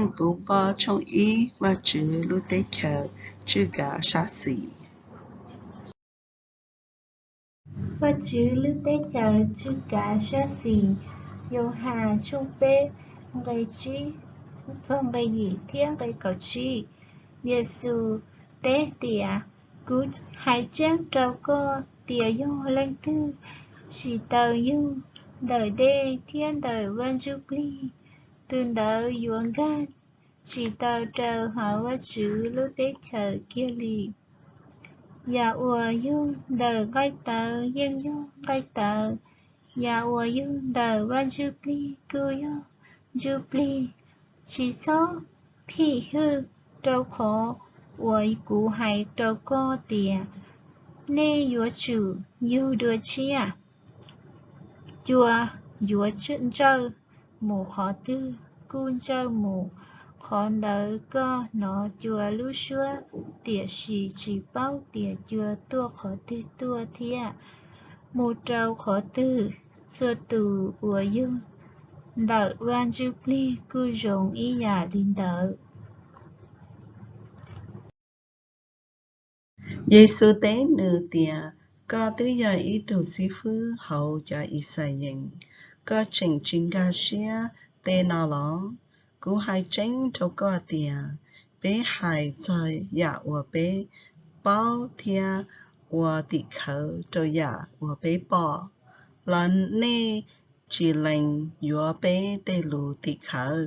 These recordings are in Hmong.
Leej Puv Pov tshooj ib. Vajtswv lub teb chaws tswj kav sab xis. Vajtswv lub teb chaws tswj kav sab xis. Yauhas tshooj peb, nqe tsib txog nqe yim thiab nqe kaum tsib. Yexus teb tias, kuv hais tseeb rau koj tias yog leej twg tsis tau yug ntawm dej thiab ntawm Vaj Ntsuj Plig, tus ntawd yuav nkag tsis tau rau hauv Vajtswv lub teb chaws kiag li. Yam uas yug ntawm nqaij tawv yeej yog nqaij tawv, yam uas yug ntawm Vaj Ntsuj Plig kuj yog ntsuj plig. Tsis txhob phim hwm, rau qhov uas kuv hais rau koj tias, nej yuav tsum yug dua tshiab. Cua yuav ntsawj mus qhov twg kuj ntsawj mus qhov ntawd. Koj hnov cua lub suab, tiam sis tsis paub tias cua tuaj qhov twg tuaj thiab mus rau qhov twg. Txhua tus uas yug ntawm Vaj Ntsuj Plig kuj zoo ib yam li ntawd. Yexus teb nws tias, koj twb yog ib tug xib fwb hauv cov Ixayees, koj tseem tsis nkag siab tej no los? Kuv hais tseeb rau koj tias, peb hais txog yam uas peb paub thiab ua tim khawv rau yam uas peb pom, los nej tsis lees yuav peb tej lus tim khawv.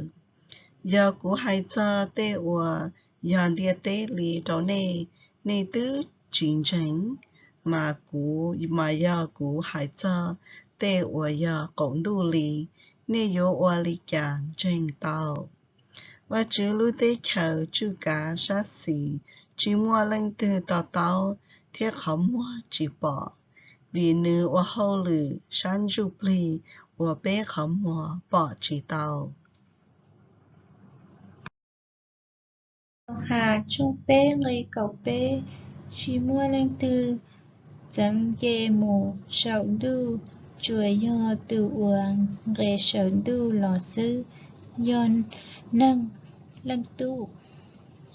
Yog kuv hais txog tej uas yog ntiaj teb li rau nej, nej twb tsis ntseeg, mas kuv, mas yog kuv hais txog tej uas yog qaum ntuj li, nej yuav ua li cas ntseeg tau? Vajtswv lub teb chaws tswj kav sab xis. Tsis muaj leej twg to taub thiab qhov muag tsis pom, vim nws ua hauj lwm sab ntsuj plig uas peb qhov muag pom tsis tau. Yauhas tshooj peb nqe kaum peb, tsis muaj leej twg txeev nce mus saum ntuj, tsuas yog tus uas nqes saum ntuj los xwb, yog Neeg Leej Tub.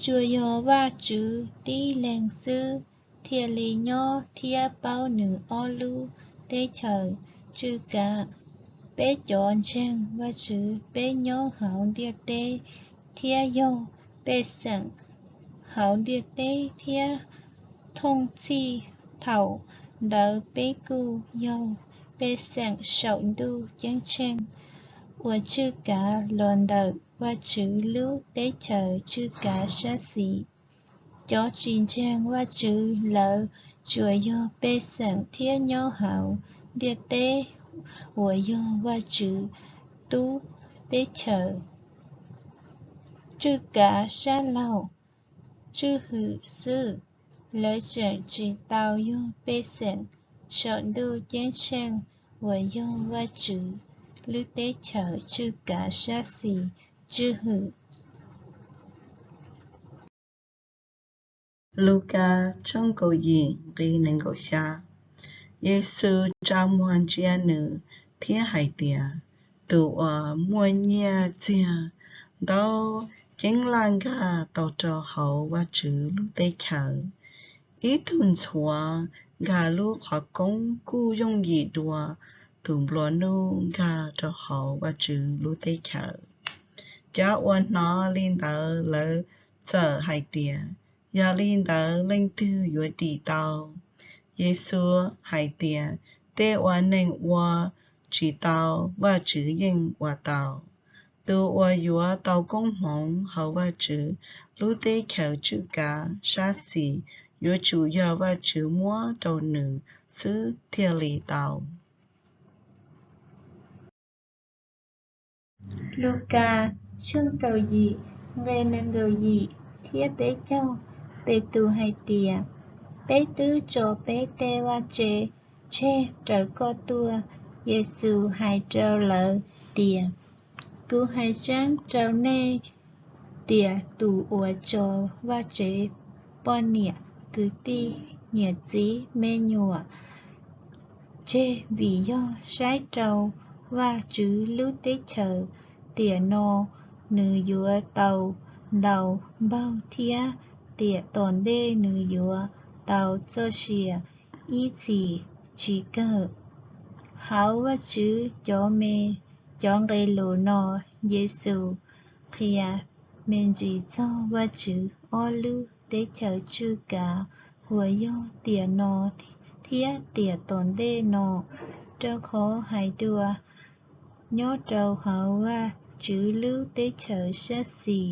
Tsuas yog Vajtswv tib leeg xwb thiaj li nyob thiab paub nws ob lub teb chaws tswj kav. Peb cov ntseeg Vajtswv, peb nyob hauv ntiaj teb thiab yog pej xeem hauv ntiaj teb thiab. Thooj txhij thaum ntawd peb kuj yog pej xeem saum ntuj ceeb tsheej uas tswj kav los ntawm Vajtswv lub teb chaws tswj kav sab xis. Cov tsis ntseeg Vajtswv, lawv tsuas yog pej xeem thiab nyob hauv ntiaj teb uas yog Vajtswv lub teb chaws tswj kav sab laug tswj hwm xwb. Lawv tseem tsis tau yog pej xeem saum ntuj ceeb tsheej uas yog Vajtswv lub teb chaws tswj kav sab xis tswj hwm. Lukas tshooj kaum yim nqe nees nkaum xya. Yexus tsa muag ntsia nws thiab hais tias, tus uas muaj nyiaj txiag ntau, ceeb laj nkag tau rau hauv Vajtswv lub teb chaws. Ib tug ntxhuav nkag lub qhov koob kuj yooj yim dua tus nplua nuj nkag rau hauv Vajtswv lub teb chaws. Cov uas hnov li ntawd lawv txawm hais tias, yog li ntawd leej twg yuav dim tau? Yexus hais tias, tej uas neeg ua tsis tau, Vajtswv yeej ua tau. Tus uas yuav tau koob hmoov hauv Vajtswv lub teb chaws tswj kav sab xis yuav tsum yog Vajtswv muab rau nws xwb thiaj li tau. Lukas tshooj kaum yim nqe nees nkaum yim thiab peb caug. Petus hais tias, peb twb tso peb tej vaj tse tseg raws koj tuaj. Yexus hais rau lawv tias, kuv hais tseeb rau nej tias tus uas tso vaj tse, poj niam, kwv tij, niam txiv, me nyuam tseg vim yog saib rau Vajtswv lub teb chaws tiam no nws yuav tau ntaus npaug thiab tiam tom ntej nws yuav tau txoj sia ib txhis tsis kawg. Hauv Vajtswv cov me, cov nqe lus no, Yexus qhia me ntsis txog Vajtswv ob lub teb chaws tswj kav uas yog tiam no thiab tiam tom ntej no, rau qhov hais dua, nyob rau hauv Vajtswv lub teb chaws sab xis,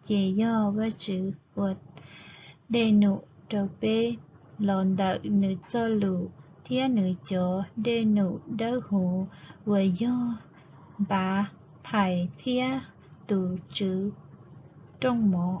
ces yog Vajtswv ua dej num rau peb los ntawm Nws Txojlus thiab Nws cov dej num dawb huv uas yog npav thais thiab tus Tswv rooj mov.